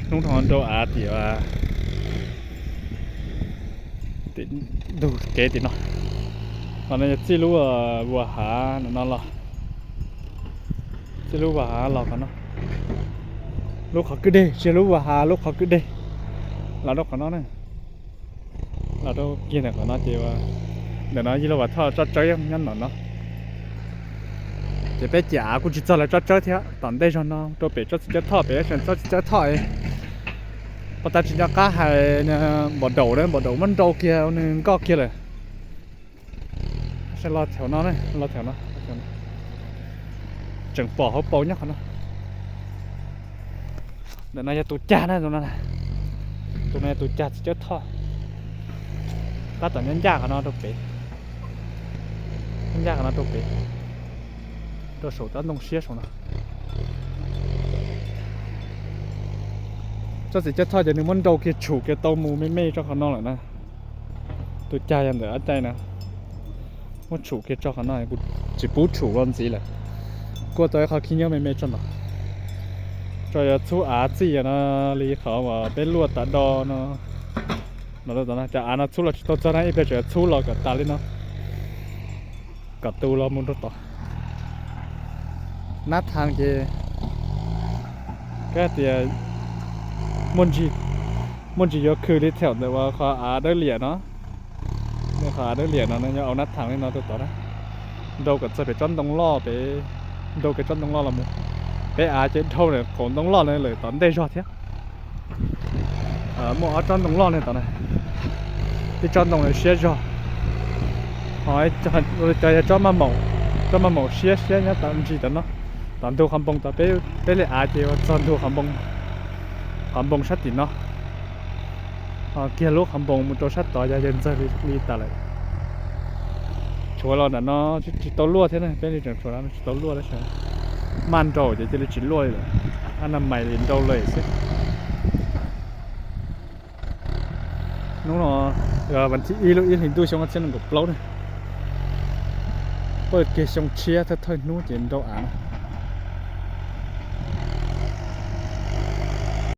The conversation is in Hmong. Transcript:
Hnub no nrau av tim ntug kev tim no. Qhov no yog txij lub vuas hav no los, txij lub vuas hav los qhov no, lub qhov kwj deg, tsis yog lub vuas hav, lub qhov kwj deg los rau qhov no na. Los rau kiag ntawm qhov no ces ntawm no yog lub Vam Thoj tsob tsawb nyob no no. Ces peb ciam av kuj tsis txog lawv tsob tsawb thiab, tom ntej zog no rau pem tsob txiv cawb thoj, pem tsob txiv cawb thoj. Pos tas tsis nco qab hais npaum daum, npaum daum muab nrau kiag nws nkoj kiag lawm. Los thaum no, los thaum no tseem pom hauv paus nyob qhov no. Ntawm no yog tus cag na, tus no, tus no yog tus cag txiv cawb thoj. Tab tom nyob ncaj qhov no rau pem, nyob ncaj qhov no rau pem, rau saum tsob ntoo siab saum no. Tsob txiv cawb thoj ces nws muab nrau kiag tshum kiag tau mus me me tso qhov no lawm na. Tus cag yog ntawm ab caij na, muab tshum kiag tso qhov no, kuv tsis pub tshum los ntxiv lawm. Kuaj tau ib qho khib nyob me me tso no, tso yuav txhub av txij no li qhov uas peb luaj tas do no. Cov av no txhub los tsis tau txog na, ib pliag tseem yuav txhub los kom tas li no, kom tu los mus rau tod. Nab thas ces kab tias muaj ntsis yuav khwm li thaum ntawm uas qhov av dawb liam no. Qhov av dawb liam no yog au nab thas li no rau tod na, nrau kom txog pem tsob ntoo loj pem, nrau kiag tsob ntoo loj los mus. Peb av ces dhau ntawm qaum ntoo loj no lawm tom ntej zog thiab. Muaj ob tsob ntoo loj no tod na, ib tsob ntoo no siab zog, ho cov yog tsob maj maum siab siab nyob tom ntsis tom no, tom ntug qhov npoo tod. Peb li av ces ua txog ntug qhov npoo sab tim no, ho kiag lub qhov npoo mus rau sab tod yog yawg ntxawg li tas lawm. Tshuav los ntawm no tsis tau luaj thiab na, peb li tseem tshuav tsis tau luaj tab sis maj nrau ces cia li tsis luaj li lawm, ab na mais li nrau lawm xwb. Hnub no vas thib ib lub ib hlis ntuj xyoo ob txhiab nees nkaum plaub na, puag kiag xyoo tshiab thawj thawj hnub ces nrau av na.